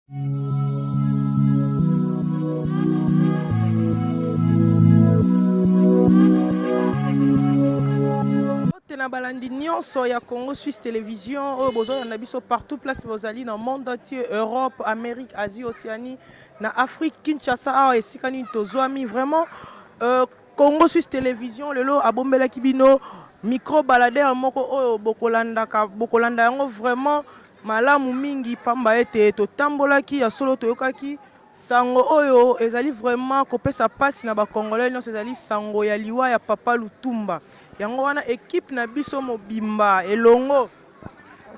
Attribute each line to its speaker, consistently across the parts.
Speaker 1: Mbote na balandi nyonso ya Congo Suisse Television oyo bozolanda biso partout place bozali na monde entier, Europe, Amérique, Asie, Océanie, na Afrique, Kinshasa awa esika nini tozwami vraiment euh, Congo Suisse Television lelo abombelaki bino micro baladeur moko oyo bokolandaka bokolanda yango vraiment Malamu mingi pamba ete totambolaki ya solo toyokaki sango oyo ezali vraiment kopesa pasi na ba congolais nionso ezali sango ya liwa ya papa Lutumba yango wana equipe na biso mobimba elongo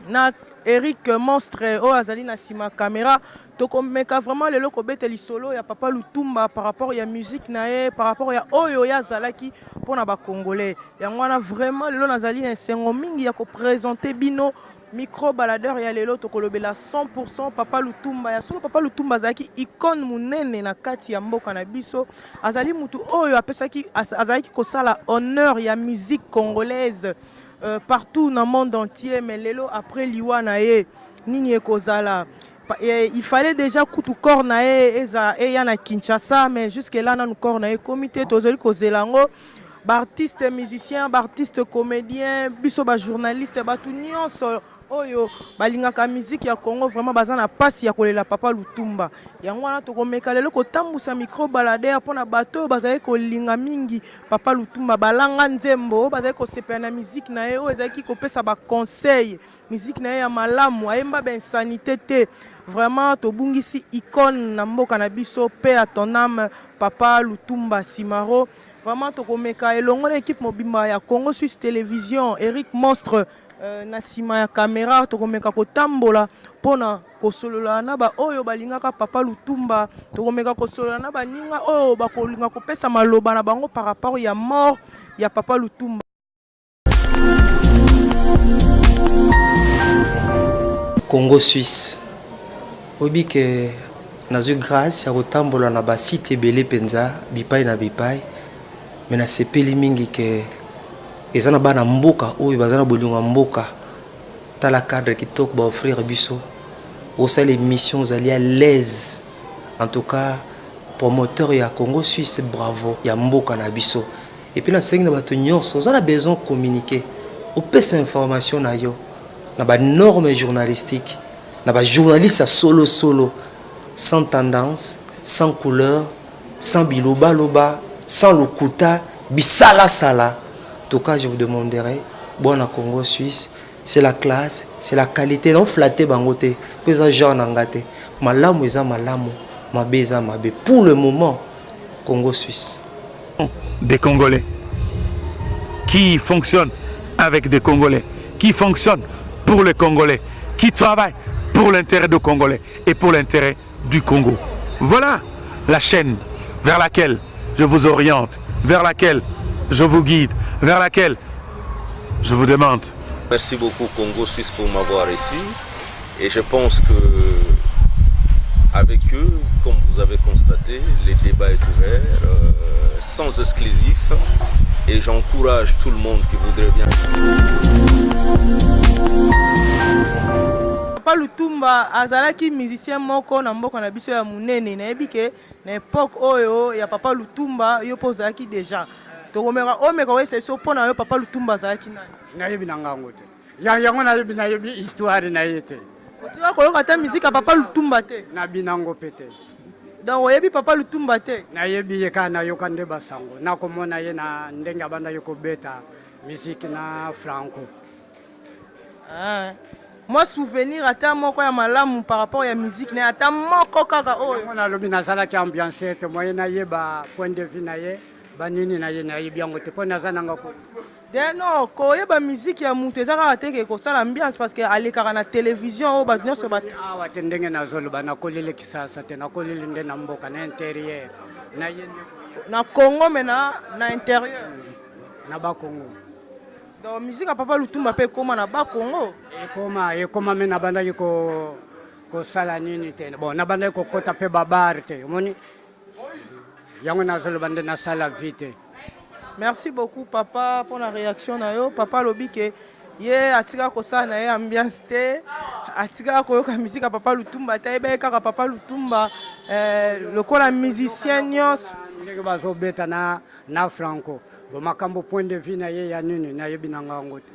Speaker 1: na Eric Monstre oyo azali na sima camera tokomeka vraiment lelo kobeta lisolo ya papa Lutumba par rapport ya musique na ye par rapport ya oyo ye azalaki pona ba congolais yango wana vraiment lelo nazali na esengo mingi ya ko presenter bino Micro baladeur ya lelo tokolobela 100% papa Lutumba. Ya solo papa Lutumba azalaki icone munene na kati ya mboka na biso. Azali mutu oyo apesaki azalaki kosala honneur ya musique congolaise euh, partout na monde entier mais lelo après liwa na ye nini ekozala il fallait déjà kutu corps na ye eza eya na Kinshasa mais jusque là nanu corps na ye ekomi te tozali kozela yango Ba artistes musiciens, ba artistes comediens, biso ba journalistes, batu nionso oyo balingaka musique ya Congo vraiment baza na pasi ya kolela papa Lutumba. Yango wana tokomeka lelo kotambusa micro baladeur pona bato oyo bazali kolinga mingi papa Lutumba, balanga nzembo oyo bazali kosepela na musique na ye oyo ezalaki kopesa ba conseils, musique na ye ya malamu, ayemba ba insanite te. Vraiment tobungisi icone na mboka na biso, paix à ton ame papa Lutumba Simaro. Vraiment tokomeka elongo na equipe mobimba ya Congo Suisse Television, Eric Monstre euh, na sima ya camera tokomeka kotambola pona kosolola na ba oyo balingaka Papa Lutumba, tokomeka kosolola na baninga oyo bakolinga kopesa maloba na bango par rapport ya mort ya Papa Lutumba.
Speaker 2: Congo Suisse oyebi ke nazwi grâce ya kotambola na ba site ebele mpenza bipai na bipai me nasepeli mingi ke eza na bana mboka oyo baza na bolingo ya mboka tala cadre kitoko ba offrir biso osala émission ozali à l'aise en tout cas promoteur ya Congo Suisse bravo ya mboka na biso Et puis nasengi na bato nyonso oza na besoin communiquer opesa information na yo na ba normes journalistiques na ba journalistes ya solo solo sans tendance sans couleur sans bilobaloba sans lokuta bisalasala en tout cas je vous demanderai bwana Congo Suisse c'est la classe c'est la qualité non flatter bango te mpo eza genre na nga te malamu eza malamu mabe eza mabe pour le moment Congo Suisse.
Speaker 3: Des Congolais qui fonctionnent avec des Congolais, qui fonctionnent pour les Congolais, qui travaillent pour l'intérêt des Congolais et pour l'intérêt du Congo. Voilà la chaîne vers laquelle je vous oriente, vers laquelle je vous guide, vers laquelle je vous demande.
Speaker 4: Merci beaucoup Congo Suisse pour m'avoir ici. Et je pense que avec eux, comme vous avez constaté, le débat est ouvert, euh, sans exclusif, et j'encourage tout le monde qui voudrait bien.
Speaker 1: Papa Lutumba azalaki musicien moko na mboka na biso ya munene nayebi ke na epoque oyo ya Papa Lutumba yo mpe ozalaki deja tokomeka omeka oyesa biso mpo na yo Papa Lutumba azalaki nani?
Speaker 5: Nayebi na ngango te. Ya yango nayebi nayebi histoire na ye te.
Speaker 1: Otika koyoka ata musique ya Papa Lutumba te?
Speaker 5: Nabi nango pe te.
Speaker 1: Donc oyebi Papa Lutumba te?
Speaker 5: Nayebi ye kaka nayoka nde basango nakomona ye na ndenge abandaki kobeta musique na Franco.
Speaker 1: Ah. Mwa souvenir ata moko ya malamu par rapport ya musique na ye ata moko kaka oyo.
Speaker 5: Yango nalobi nazalaki ambiance te moyen nayeba point de vue na ye banini na ye nayebi yango te mpo naza nanga ko
Speaker 1: De non, koyeba musique ya mutu eza kaka te ke kosala ambiance parce que alekaka na television oyo bato nyonso ba
Speaker 5: awa te ndenge nazoloba nakoleli kisasa te nakoleli nde na mboka na interieur na ye
Speaker 1: na Congo mais na na interieur
Speaker 5: na ba Congo
Speaker 1: donc musique ya papa Lutumba pe ekoma na ba Congo
Speaker 5: ekoma ekoma me nabandaki ko kosala nini te bon nabandaki kokota pe babar te omoni Yango nazoloba nde nasala vie te.
Speaker 1: Merci beaucoup papa pona reaction na yo. Papa alobi ke ye atika kosala na ye ambiance te. Atikaka koyoka musique ya Papa Lutumba te, ayebaki kaka Papa Lutumba lokola musicien nyonso.
Speaker 5: Ndenge bazobeta na, na Franco bo makambo point de vue na ye ya nini nayebi na ngango te.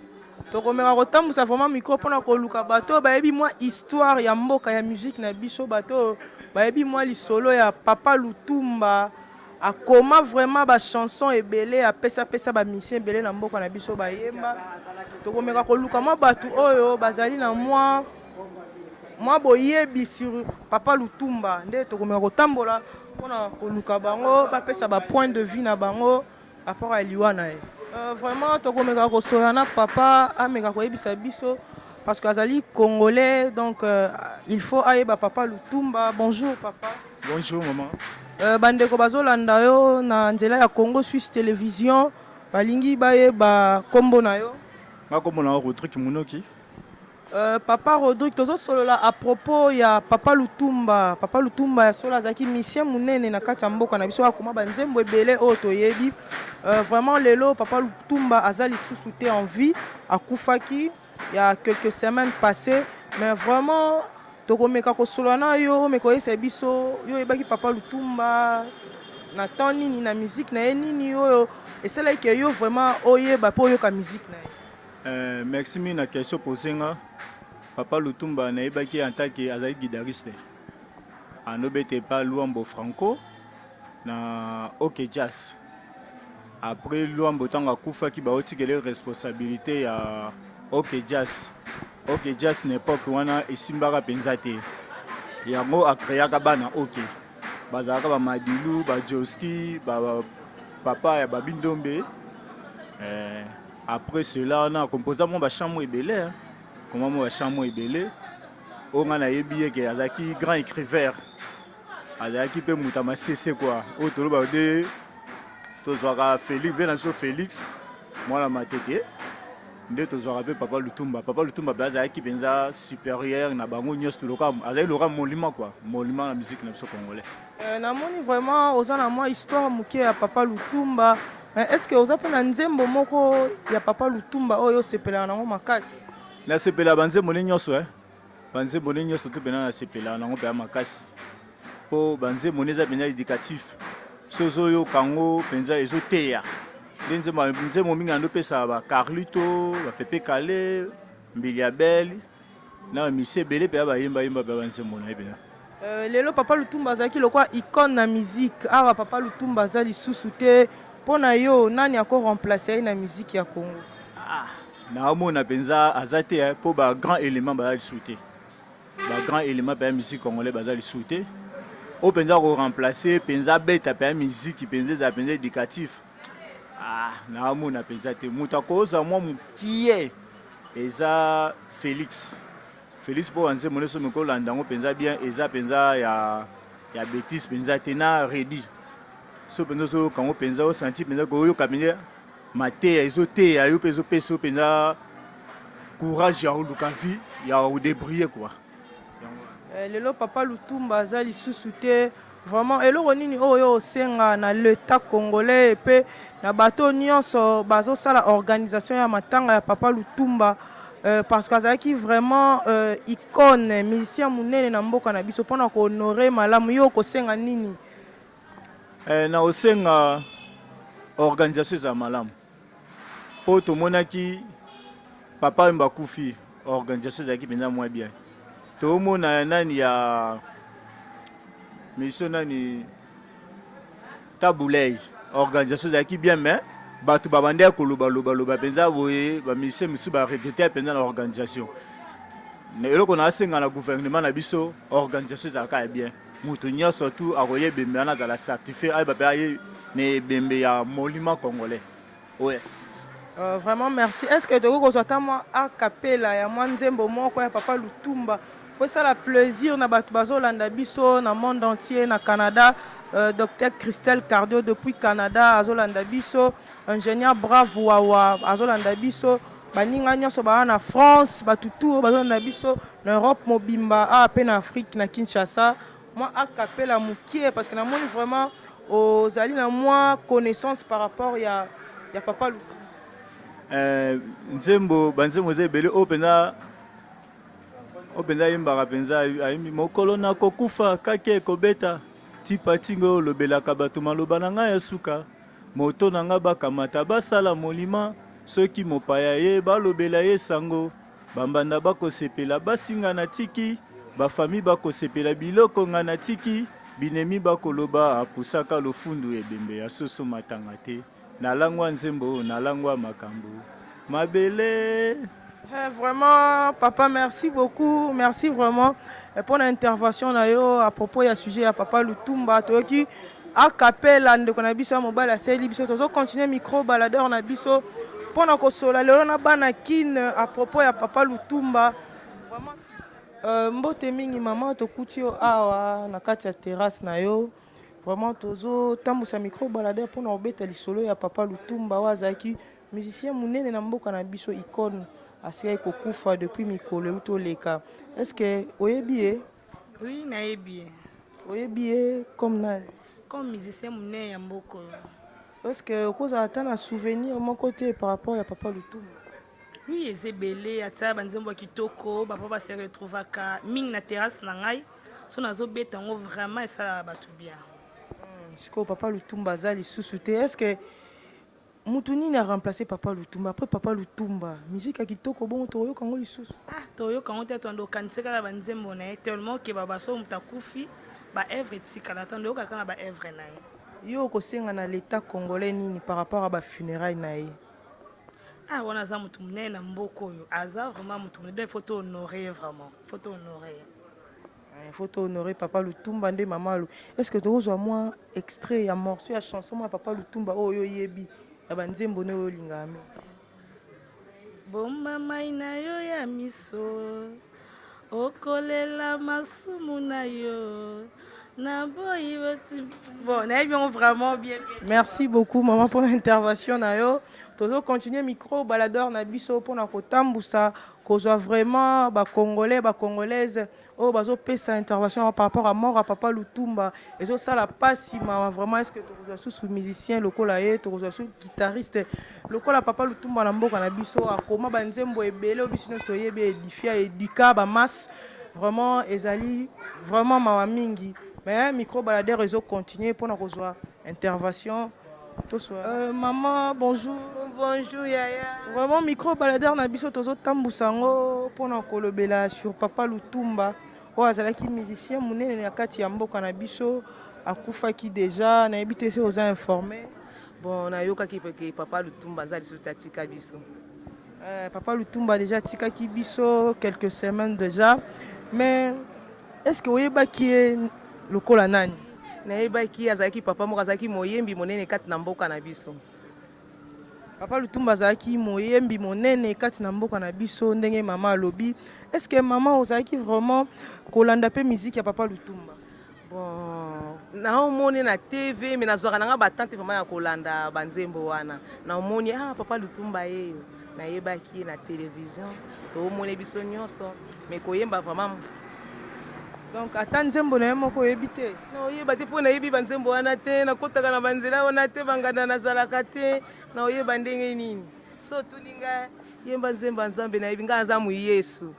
Speaker 1: Tokomeka kotambusa vraiment micro mpona koluka bato oyo bayebi mwa histoire ya mboka ya musique na biso, bato oyo bayebi mwa lisolo ya Papa Lutumba. Akoma vraiment ba chanson ebele, apesa pesa ba musiciens ebele na mboka na biso bayemba. Tokomeka koluka mwa bato oyo bazali na mwa mwa boyebi sur Papa Lutumba, nde tokomeka kotambola mpona koluka bango bapesa ba point de vue na bango rapport ya liwa na ye. Vraiment tokomeka kosolola na papa, ameka koyebisa biso parce que azali congolais, donc il faut ayeba Papa Lutumba. Bonjour papa.
Speaker 6: Bonjour maman.
Speaker 1: Bandeko bazolanda yo na nzela ya Congo Suisse Télévision, balingi bayeba kombo na yo.
Speaker 6: Nga kombo na Rodrigue Munoki.
Speaker 1: Papa Rodrigue, tozosolola à propos ya Papa Lutumba. Papa Lutumba ya solo azalaki musicien monene na kati ya mboka na biso, akoma banzembo ebele oyo toyebi. Vraiment lelo Papa Lutumba aza lisusu te en vie, akufaki il y a quelques semaines passées, mais vraiment tokomeka kosolola na yo, omeka oyebisa biso yo oyebaki Papa Lutumba na temps nini, na musique na ye nini oyo esalaki ke yo vraiment oyeba mpe oyoka musique na ye.
Speaker 6: Merci mingi na question posé nga. Papa Lutumba nayebaki en tant que azalaki guitariste. Anobete pa Luambo Franco na OK Jazz. Après Luambo ntango akufaki, baotikele responsabilité ya OK Jazz. OK Jazz na époque wana esimbaka mpenza te. Yango acréaka bana OK. Bazalaka ba Madilu, ba Joski, ba, ba papa ya Babindombe. Après cela wana akomposa mwa bachambre ebele, koma mwa bachambre ebele oyo ngai nayebi ye ke azalaki grand écrivain, azalaki mpe moto ya masese kua oyo toloba de tozwaka Félix ve na biso, Félix mwana Matete, nde tozwaka mpe Papa Lutumba. Papa Lutumba mpe azalaki mpenza supérieur na bango nyonso, toloka azalaki loka monument quoi, monument na musique na biso congolais.
Speaker 1: Namoni vraiment oza na mwa histoire moke ya Papa Lutumba, mais est ce que oza mpe na nzembo moko ya Papa Lutumba oyo osepelaka nango makasi?
Speaker 6: Nasepela banzembo ne nyonso, eh. Banzembo ne nyonso to mpena nasepelaka nango mpenza makasi, mpo banzembo ne eza mpenza éducatif. So ozoyoka yango mpenza, ezoteya. Nde nzembo mingi ando opesa baCarlito, baPepe Kale, Mbilia Bel na bamisi ebele mpenza bayembayemba mpenza banzembo na ye mpenza.
Speaker 1: Lelo Papa Lutumba azalaki lokola icône na musique. Awa Papa Lutumba aza lisusu te, mpo na yo nani akoremplace ye na musique ya Congo?
Speaker 6: Ah, naomona mpenza aza te, mpo bagrand élément baza lisusu te. Bagrand élément mpenza musique congolais baza lisusu te. Oyo mpenza koremplace mpenza, abeta mpenza musique mpenza ezala mpenza éducatif, ah, naomona mpenza te. Moto akozwa mwa mokie eza Félix. Félix, mpo banzembo nyonso moko olanda yango mpenza bien, eza mpenza ya bétise mpenza te. Na redi so mpenza ozoyoka yango mpenza, osanti mpenza koyoka mpenza mateya, ezoteya yo mpe ezopesa yo mpenza courage ya koluka vie, ya kodébrouiller quoi.
Speaker 1: Lelo Papa Lutumba aza lisusu te, vraiment eloko nini oyo osenga na l'État congolais mpe na bato nyonso bazosala organisation ya matanga ya Papa Lutumba, parce que azalaki vraiment icône, musicien monene na mboka na biso, mpona kohonorer malamu yo okosenga nini?
Speaker 6: Na osenga organisation ezala malamu, mpo tomonaki Papa oyo bakufi, organisation ezalaki mpenza mwa bien. Tomona ya nani, ya mission nani, Tabu Ley, organisation ezalaki bien, mais bato babandi ya kolobaloba mpenza boye, bamusicien mosusu baregretter mpenza na organisation. Eloko na asenga na gouvernement na biso, organisation ezalaka ya bien, moto nyonso tu akoya ebembe wana azala certifié, ayeba mpe aye na ebembe ya monument congolais oyo.
Speaker 1: Vraiment merci. Est ce que tokoki kozwa ata mwa acapella ya mwa nzembo moko ya Papa Lutumba po esala plaisir na bato bazolanda biso na monde entier, na Canada? Docteur Christelle Cardio depuis Canada azolanda biso, ingénieur Brave Wawa azolanda biso, baninga nyonso baa na France, bato tu oyo bazolanda biso na Europe mobimba, awa mpe na Afrique, na Kinshasa, mwa acapella mokie, parce que namoni vraiment ozali na mwa connaissance par rapport ya Papa Lutumba.
Speaker 6: Nzembo, banzembo eza ebele oyo mpenza. Oyo mpenza ayembaka mpenza, ayembi mokolo nakokufa kake ekobeta tipa tingo olobelaka bato maloba na ngai ya suka moto na ngai bakamata basala molima soki mopaya ye balobela ye sango bambanda bakosepela basinga na tiki bafami bakosepela biloko nga na tiki binemi bakoloba apusaka lofundu ebembe ya soso matanga te Nalangwa nzembo nalangwa makambo mabele.
Speaker 1: Eh, vraiment papa merci beaucoup merci vraiment eh, pour l'intervention na yo à propos ya sujet ya papa Lutumba toyoki akapela ndeko na biso ya mobali asali biso tozo continuer micro baladeur na biso mpo na kosola lelo na bana kin à propos ya papa Lutumba vraiment euh, mbote mingi mama tokuti yo awa na kati ya terrasse na yo Vraiment tozo tambusa micro baladeur pona kobeta lisolo ya papa Lutumba oyo azalaki musicien munene na mboka na biso icone asilaki kokufa depuis mikolo euti oleka est ce que oyebi ye?
Speaker 7: Oui nayebi ye.
Speaker 1: Oyebi ye comme nani?
Speaker 7: Comme musicien munene ya mboka oyo.
Speaker 1: Est ce que okozala ata na souvenir moko te par rapport ya papa Lutumba?
Speaker 7: Oui eza ebele atia ba nzembo ya kitoko ba papa ba se retrouvaka mingi na terrasse na ngai so nazo beta yango vraiment esalaka bato bien.
Speaker 1: Hmm, sikoyo papa Lutumba aza lisusu te est ce que mutu nini a remplacer papa Lutumba après papa Lutumba musique ya kitoko bongo tokoyoka yango lisusu?
Speaker 7: Ah toyoka yango te tondo okanisi kaka ba nzembo na ye tellement que ba baso mutu akufi ba œuvre etikala tondo yoka kaka ba œuvre na ye.
Speaker 1: Yo okosenga na l'etat congolais nini par rapport à ba funérailles na ye?
Speaker 7: Ah wana aza mutu munene na mboka oyo aza vraiment mutu munene donc il faut to honorer ye vraiment il faut to honorer ye.
Speaker 1: Eh, il faut to honorer papa Lutumba nde mama Lu. Est-ce que tokozwa mwa extrait ya morceau ya chanson mwa papa Lutumba oyo oyebi ya ba nzembo ne oyo olingaka mingi?
Speaker 7: Bomba mai na yo ya miso okolela masumu na yo naboyi bon nayebi yango vraiment bien,
Speaker 1: bien. Merci beaucoup maman pour l'intervention na yo. Tozo continuer micro baladeur na biso pona kotambusa kozwa vraiment ba congolais ba congolaise oyo bazopesa intervention par rapport à mort ya papa Lutumba ezosala pasi mawa vraiment. Est-ce que tokozwa susu musicien lokola ye, tokozwa susu guitariste lokola papa Lutumba na mboka na biso? Akoma banzembo ebele oyo biso nyonso toyebi, édifia éduka ba masse vraiment, ezali vraiment mawa mingi. Mais micro baladeur ezo continuer mpona kozwa intervention. Euh, maman, bonjour.
Speaker 8: Bonjour yaya.
Speaker 1: Vraiment micro baladeur na biso tozo tambusa yango pona kolobela sur papa Lutumba oyo azalaki musicien munene na kati ya mboka na biso akufaki déjà nayebi te soki oza informé.
Speaker 8: Bon nayokaki ke papa Lutumba aza lisusu te atika biso.
Speaker 1: Euh, papa Lutumba déjà atikaki biso quelques semaines déjà mais Est-ce que oyebaki ye lokola nani?
Speaker 8: Nayebaki ye, azalaki papa moko, azalaki moyembi monene kati na mboka na biso.
Speaker 1: Papa Lutumba azalaki moyembi monene kati na mboka na biso ndenge mama alobi. Est-ce que mama ozalaki vraiment kolanda pe musique ya papa Lutumba?
Speaker 8: Bon, naomoni na TV mais nazwaka na nga ba temps te vraiment ya kolanda ba nzembo wana. Naomoni ah papa Lutumba yeyo. Nayebaki ye na television, toomoni biso nyonso, mais koyemba vraiment.
Speaker 1: Donc ata nzembo na ye moko oyebi te?
Speaker 8: Naoyeba te mpo nayebi banzembo wana te, nakotaka na banzela wana te, banganda nazalaka te, naoyeba ndenge nini? So otuni nga yemba nzembo ya Nzambe, nayebi nga naza moyesu.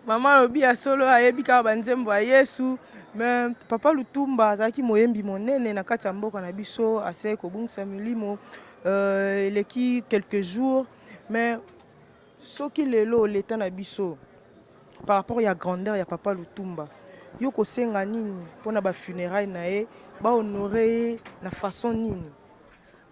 Speaker 1: Mama alobi ya solo ayebi kaka banzembo ya Yesu. Mais papa Lutumba azalaki moyembi monene na kati ya mboka na biso, asilaki kobungisa milimo euh, eleki quelques jours. Mais soki lelo leta na biso par rapport ya grandeur ya papa Lutumba, yo kosenga nini mpona ba funérailles na ye, ba honorer ye na façon nini?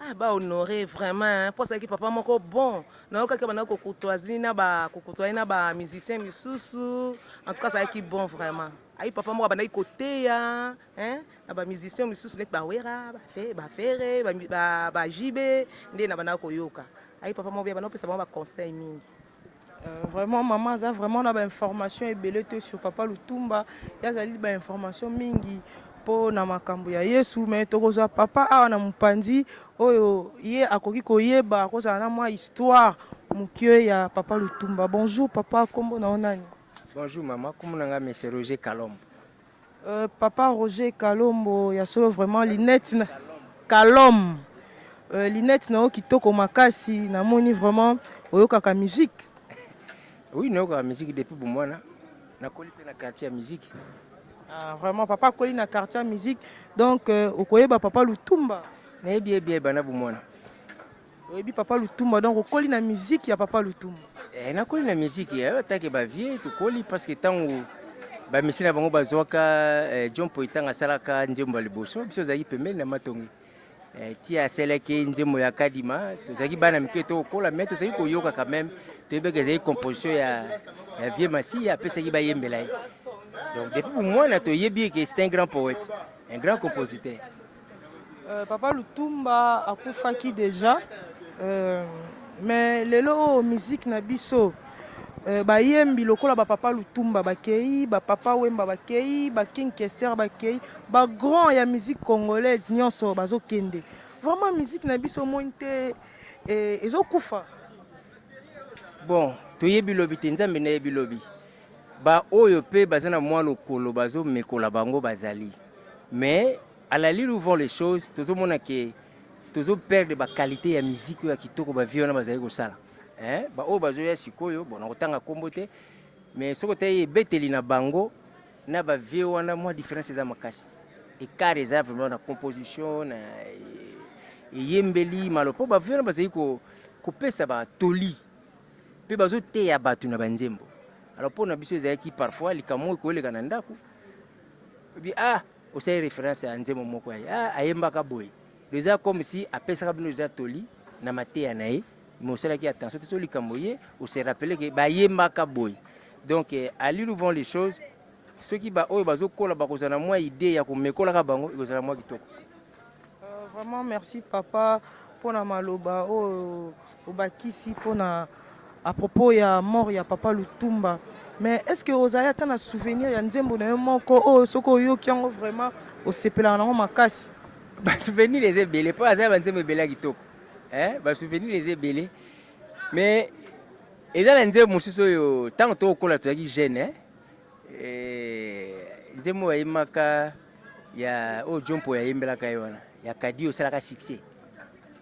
Speaker 8: Ah ba honorer vraiment hein, po azalaki papa moko bon. Nayokaki abandaki ko courtoisie na ba ko courtoisie na ba musiciens misusu. En tout cas azalaki bon vraiment. Ayi papa moko abandaki koteya hein, na ba musiciens misusu neti ba Wera, ba Fe, ba Ferre, ba, ba, ba JB nde na bandaki koyoka. Ayi papa moko bien abandaki kopesa bango ba conseils mingi.
Speaker 1: Euh, vraiment maman aza vraiment na ba information ebele te sur papa Lutumba, ye azali ba information mingi mpo na makambo ya Yesu, mais tokozwa papa awa na mopanzi oyo ye akoki koyeba, akozala na mwa histoire moke ya papa Lutumba. Bonjour papa, kombo na yo nani?
Speaker 2: Bonjour maman, kombo na nga monsieur Roger Kalombo.
Speaker 1: Euh, papa Roger Kalombo ya solo vraiment linette na Kalom. Euh, linette na yo kitoko makasi, namoni vraiment oyokaka musique.
Speaker 9: Oui, nayokaka musique depuis bomwana. Nakoli mpe na quartier ya musique.
Speaker 1: Ah, vraiment papa akoli na quartier ya musique, donc euh, okoyeba papa Lutumba.
Speaker 9: Nayebi ye bien banda bomwana.
Speaker 1: Oyebi papa Lutumba, donc okoli na musique ya papa Lutumba.
Speaker 9: Eh, nakoli na musique ya atake ba vieux tokoli parce que ntango bamisi na bango bazwaka eh, John Poi ntango asalaka nzembo ya liboso biso ozalaki pembeni na Matonge. Eh, ti asalaki nzembo ya Kadima tozalaki bana mike tokola mais tozalaki koyoka quand même toyebaki ezalaki composition ya, ya vieux Masiya apesaki bayembela ye. Donc depuis bomwana toyebi que c'est un grand poète, un grand compositeur.
Speaker 1: Papa Lutumba akufaki dejà euh, mais lelo oyo musique na biso euh, bayembi lokola ba papa Lutumba bakei, ba papa Wemba bakei, ba King Kester bakei, ba grand ya musique congolaise nyonso bazokende. Vraiment musique na biso omoni te eh, ezokufa.
Speaker 9: Bon, toyebi lobi te, Nzambe nde ayebi lobi. Ba oyo pe baza na mwa lokolo bazomekola bango bazali. Mais à la l'allure où vont les choses, tozomona ke tozo perdre ba qualité ya musique oyo ya kitoko ba vieux wana bazali kosala. Hein? Ba oyo bazoya sikoyo, bon nakotanga kombo te, mais soki otali ebeteli na bango na ba vieux wana mwa différence eza makasi. Écart eza vraiment na composition na eyembeli malo po ba vieux wana bazali ko kopesa ba toli mpe bazoteya bato na banzembo. Alors mpo na biso ezalaki parfois likambo moko ekoleka na ndako obi ah osali référence ya nzembo moko ya ye ah ayembaka boye eza comme si apesaka bino eza toli na mateya na ye mais osalaki attention te so likambo ye ose rappeler ke bayembaka boye. Donc à l'allure où vont les choses, soki ba oyo bazokola bakozala na mwa idée ya komekolaka bango ekozala mwa kitoko.
Speaker 1: Vraiment merci papa mpona maloba oyo obakisi mpona à propos ya mort ya papa Lutumba. Mais est-ce que ozali ata na souvenir ya nzembo na yo moko oyo soki oyoki yango vraiment osepelaka nango makasi?
Speaker 9: Basouvenir eza ebele mpo aza banzembo ebele ya kitoko eh, basouvenir eza ebele mais eza na nzembo mosusu oyo ntango tokokola tozalaki jeune eh? Eh, nzembo oyo ayembaka ya oyo John Mpoy ayembelaka ye wana ya Kadi osalaka succès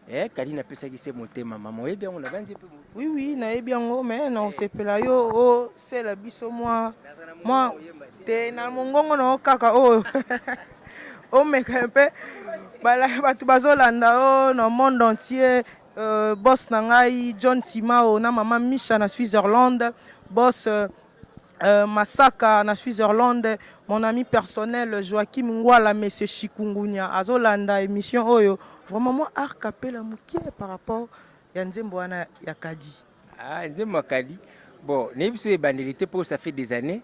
Speaker 9: eh, Kadi napesaki se motema mama oyebi yango nabanzi mpe.
Speaker 1: Oui, nayebi yango mais na osepela yo osela biso mwa mwa te na mongongo na yo kaka oyo omeka mpe bato bazolanda yo na monde entier. Boss na ngai John Simao na mama Misha na Switzerland, boss Masaka na Switzerland, mon ami personnel Joachim Ngwala, monsieur Chikungunya azolanda émission oyo. Vraiment moi art capella mokie par rapport ya nzembo wana ya Kadi.
Speaker 9: Ah, nzembo ya Kadi. Bon, nayebi so ebandeli te mpo ça fait des années.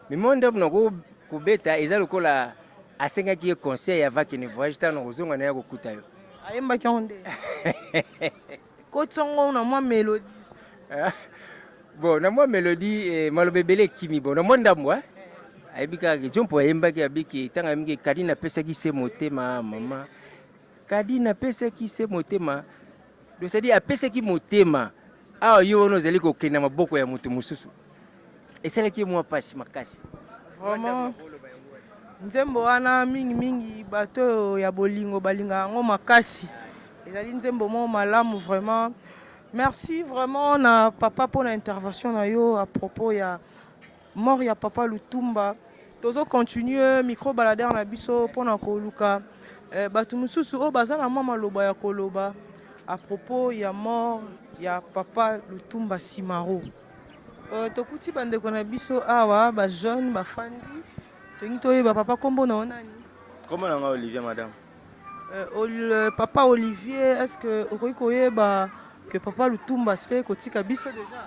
Speaker 9: Mais moi ndambo nako kobeta eza lokola asengaki ye conseil avant akende voyage ntango nakozonga na ye akokuta yo.
Speaker 1: Ayembaki yango nde. Koti yango na mwa mélodie.
Speaker 9: Ah, bon, na mwa mélodie eh, maloba ebele ekimi. Bon, na mwa ndambo eh? Ayebi kaka ke John Mpo ayembaki abiki ntango ayembaki Kadi napesaki se motema mama. Kadi napesaki se motema. Donc c'est-à-dire apesaki motema awa yo wana ozali kokende na maboko ya moto mosusu. Esalaki ye mwa pasi makasi.
Speaker 1: Vraiment nzembo wana mingimingi bato oyo ya bolingo balingaka yango makasi. Ezali nzembo moko malamu vraiment. Merci vraiment na papa mpona intervention na yo à propos ya mort ya papa Lutumba. Tozo continuer micro baladeur na biso mpona koluka eh, bato mosusu oyo baza na mwa maloba ya koloba à propos ya mort ya papa Lutumba Simaro. Tokuti bandeko na biso awa ba jeune bafandi, tolingi toyeba papa kombo na yo nani?
Speaker 10: Kombo na nga Olivier madame.
Speaker 1: Papa Olivier, est-ce que okoki koyeba que papa Lutumba se kotika biso déjà?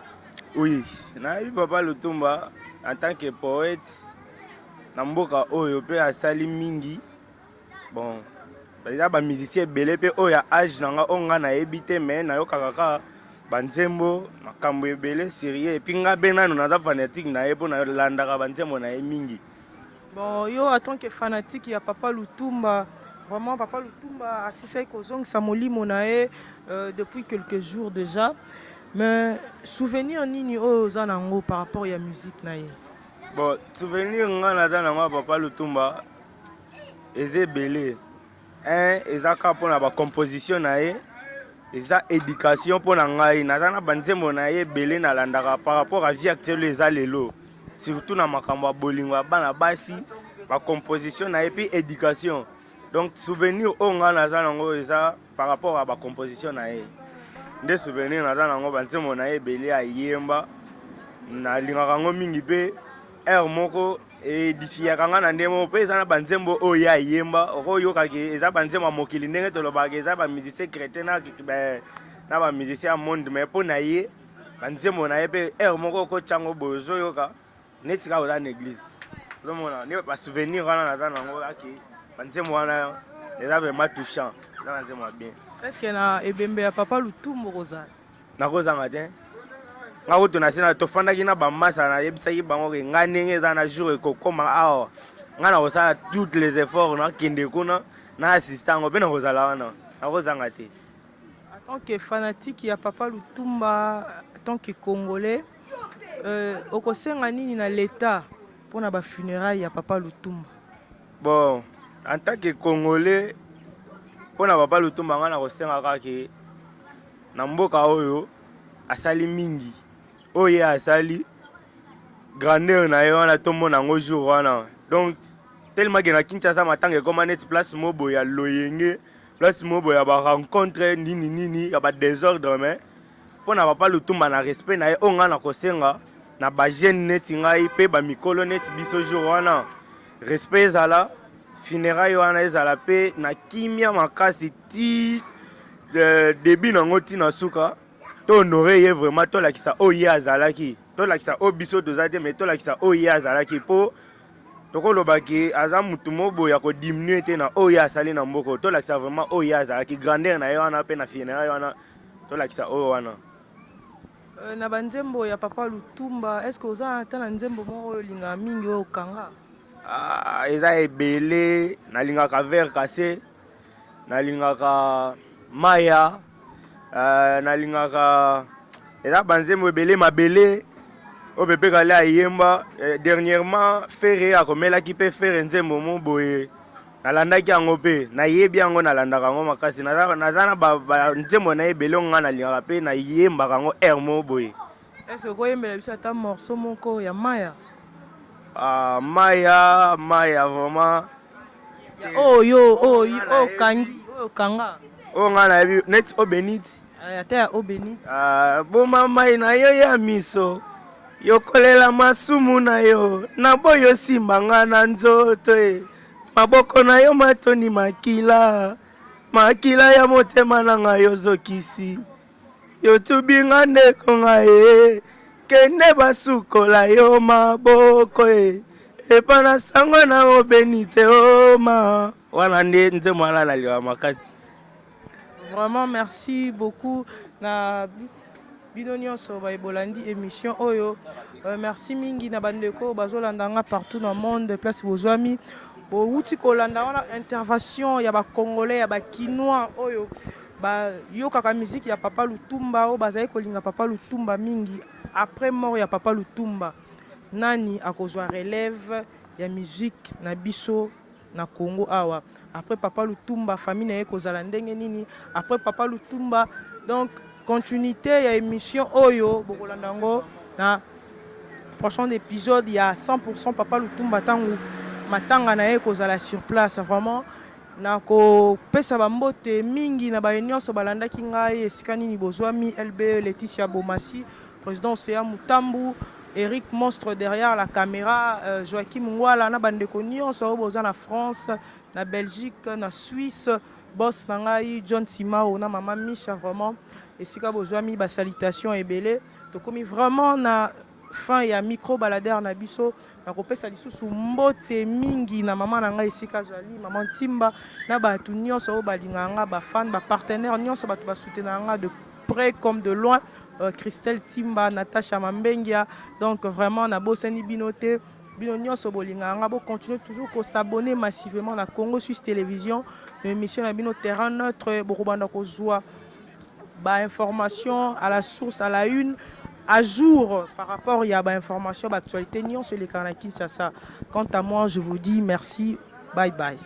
Speaker 10: Oui, nayebi papa Lutumba en tant que poète na mboka oyo mpe asali mingi. Bon, eza ba musicien ebele mpe oyo ya age na nga oyo nga nayebi te mais nayokaka kaka banzembo makambo ebele sérieux et puis nga mpe nanu naza fanatique na ye mpo nalandaka banzembo na ye mingi.
Speaker 1: Bon, yo en tant que fanatique ya papa Lutumba, vraiment papa Lutumba asisaki kozongisa molimo na ye depuis quelques jours déjà, mais souvenir nini oyo oza nango par rapport ya musique na ye?
Speaker 10: Bon, souvenir nga naza nango ya papa Lutumba eza ebele. Un, eza kaka mpona bacomposition na ye. Eza education mpo na ngai. Naza na banzembo na ye ebele nalandaka par rapport à vie actuelle eza lelo, surtout na makambo ya bolingo ya bana basi, bacomposition na ye mpe education. Donc souvenir oyo ngai naza nango eza par rapport à bacomposition na ye nde souvenir naza nango. Banzembo na ye ebele ayemba, nalingaka yango mingi mpe heure moko edifiaka nga na ndenge moko. Mpe eza na banzembo oyo ye ayemba, okoyokaki eza banzembo ya mokili, ndenge tolobaka eza bamusicien chrétien na bamusicien ya monde, mais mpo na ye banzembo na ye mpe heure moko okotyango boye, ozoyoka neti kaka oza na église. Ozomona nde basouvenir wana naza nango ake banzembo wana eza vraiment touchant, eza banzembo ya bien.
Speaker 1: Est ce que na ebembe ya papa Lutumba kozala?
Speaker 10: Nakozanga te. Nga kutu na sina tofandaki na bamasa, nayebisaki bango ke ngai ndenge eza na jour ekokoma awa, ngai nakosala toutes les efforts, nakende kuna na assiste yango mpe nakozala wana, nakozanga te.
Speaker 1: En tant que fanatique ya papa Lutumba, en tant que Congolais, okosenga nini na l'État mpona bafunérailles ya papa Lutumba?
Speaker 10: Bon, en tant que Congolais, mpona papa Lutumba, ngai nakosenga kaka ke na mboka oyo asali mingi, oyo ye asali, grandeur na ye wana tomona yango jour wana. Donc tellement ke na Kinshasa matanga ekoma neti place mo boye ya loyenge, place mo boye ya barencontre nini nini ya badésordre. Mais mpo na papa Lutumba, na respect na ye, oyo ngai nakosenga na bajeune neti ngai mpe bamikolo neti biso, jour wana respect ezala, funéraille wana ezala mpe na kimia makasi ti début nango ti na suka. Tohonore ye vraiment, tolakisa oyo ye azalaki, tolakisa oyo biso toza te, mais tolakisa oyo ye azalaki, mpo tokolobaki aza mutu mo boye ya kodiminue te na oyo ye asali na mboka. Tolakisa vraiment oyo ye azalaki, grandeur na ye wana, mpe na funéraille wana tolakisa oyo wana.
Speaker 1: Na banzembo ya papa Lutumba, est ce que oza ata na nzembo moko oyo olingaka mingi, oyo okanga?
Speaker 10: Ah, eza ebele. Nalingaka Verre Cassé, nalingaka Maya, nalingaka, eza banzembo ebele, Mabele oyo Pepe Kale ayemba. Dernièrement Ferre akomelaki mpe Ferre nzembo mo boye, nalandaki yango mpe nayebi yango, nalandaka yango makasi. Naza na banzembo na ye ebele oyo ngai nalingaka mpe nayembaka yango aire mo boye.
Speaker 1: Est ce que okoyembela biso ata morceau moko ya Maya?
Speaker 10: Ah, Maya, Maya vraiment.
Speaker 1: Oyo oyo okangi, oyo okanga.
Speaker 10: Oyo ngai nayebi neti Obenit.
Speaker 1: Ata ya Obenit.
Speaker 10: Ah, boma mai na yo ya miso, yokolela masumu na yo, na boyo osimba nga na nzoto e, maboko na yo matoni makila, makila ya motema na ngai ozokisi, yo tubi nga ndeko ngai e, kende basukola yo maboko e, epa na sango na obeni te oma. Wana nde nzembo wana nalingaka makasi.
Speaker 1: Vraiment merci beaucoup na bino nyonso bayebolandi émission oyo. Merci mingi na bandeko bazolanda nga partout na monde place bozwami. Bowuti kolanda wana intervention ya bacongolais, ya bakinois oyo bayokaka musique ya papa Lutumba, oyo bazali kolinga papa Lutumba mingi. Après mort ya papa Lutumba, nani akozwa relève ya musique na biso na Congo awa? Après papa Lutumba, famille na ye kozala ndenge nini après papa Lutumba? Donc continuité ya émission oyo bokolanda yango na prochain épisode ya 100% papa Lutumba, ntango matanga na ye kozala sur place. Vraiment nakopesa bambote mingi na baye nyonso balandaki ngai esika nini bozwami: LB Laetitia Bomasi, président Océan Mutambu, Eric Monstre derrière la caméra, Joachim Ngwala, na bandeko nyonso oyo boza na France, na Belgique, na Suisse, boss na ngai John Simao na mama Misha, vraiment esika bozwami basalutation ebele. Tokomi vraiment na fin ya micro baladeur na biso. Nakopesa lisusu mbote mingi na mama na ngai esika azali, mama Ntimba, na bato nyonso oyo balingaka nga, bafan, bapartenaire nyonso, bato basoutenaka nga de près comme de loin, Christelle Timba, Natacha Mambengia. Donc vraiment nabosani bino te, bino nyonso bolingaka nga. Bocontinue toujours kos'abonner massivement na Congo Suisse Télévision, na émission na bino Terrain Neutre. Bokobanda kozwa bainformation à la source, à la une, à jour par rapport ya bainformation, baactualité nyonso elekaka na Kinshasa. Quant à moi, je vous dis merci, bye bye.